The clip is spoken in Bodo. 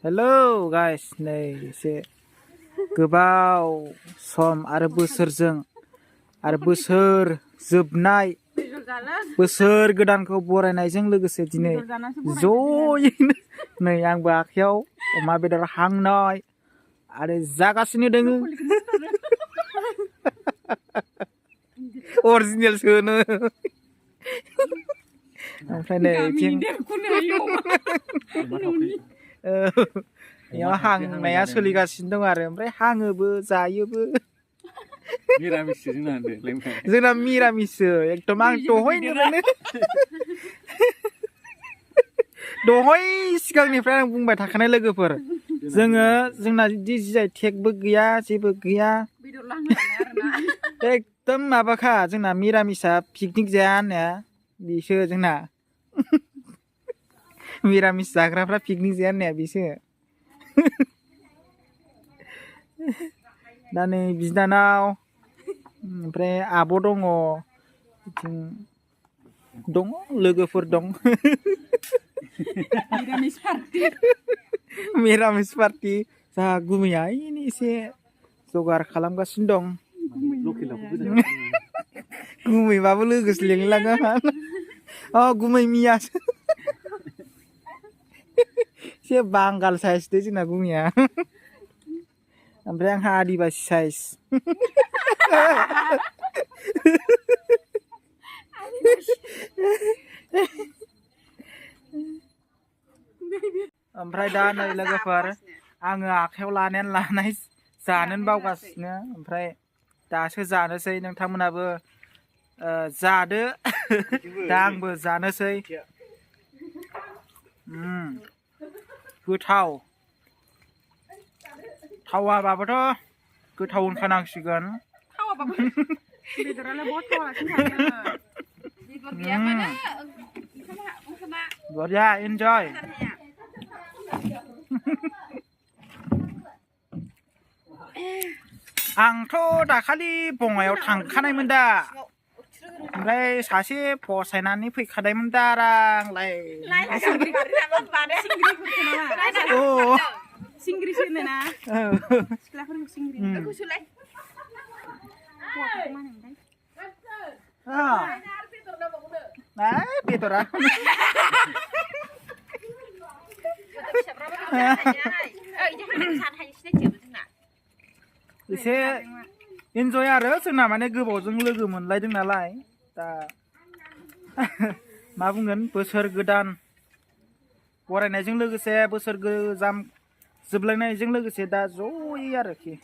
Hello guys, नै एसे गोबाव सम आरो बोसोरजों आरो बोसोर जोबनाय बोसोर गोदानखौ बरायनायजों लोगोसे दिनै ज'यैनो नै आंबो आखायाव अमा बेदर हांनाय आरो जागासिनो दोङो अरिजिनेल सोनो ओमफ्राय नै बेयाव हांनाया सोलिगासिनो दं आरो ओमफ्राय हाङोबो जायोबो जोंना मिरामिससो एकदम आं दहाय सिगांनिफ्राय आं बुंबाय थाखानाय लोगोफोर जोंना जि जाय टेगबो गैया जेबो गैया एकदम माबाखा जोंना मिरामिसा पिकनिक जाया होननाया बिसो जोंना मिरामिस जाग्राफ्रा पिकनिक जाया होननाया बिसो दा नै बिनानाव ओमफ्राय आब' दङ बिथिं दङ लोगोफोर दं मिरामिस पार्टि जोंहा गुमैया एसे जगार खालामगासिनो दं गुमैबाबो लोगोसो लिंलाङो अ गुमै मियासो एसे बांगाल साइज दे जोंना गुमैया ओमफ्राय आंहा आदिबासि साइज ओमफ्राय दा नै लोगोफोर आङो आखायाव लानाय जानोनो बावगासिनो ओमफ्राय दासो जानोसै नोंथांमोनाबो जादो दा आंबो जानोसै गोथाव थावाबाबोथ' गोथाव होनखानांसिगोन बरिया एन्जय आंथ' दाखालि बङाइयाव थांखानायमोन दा ओमफ्राय सासे फसायनानै फैखानायमोन दा आंलाय सिंग्रिसो होनोना सिख्लाफोरखौ सिंग्रि बेदरा एसे इन्जय आरो जोंना माने गोबावजों लोगो मोनलायदों नालाय दा मा बुंगोन बोसोर गोदान बरायनायजों लोगोसे बोसोर गोजाम जोबलायनायजों लोगोसे दा ज'यै आरोखि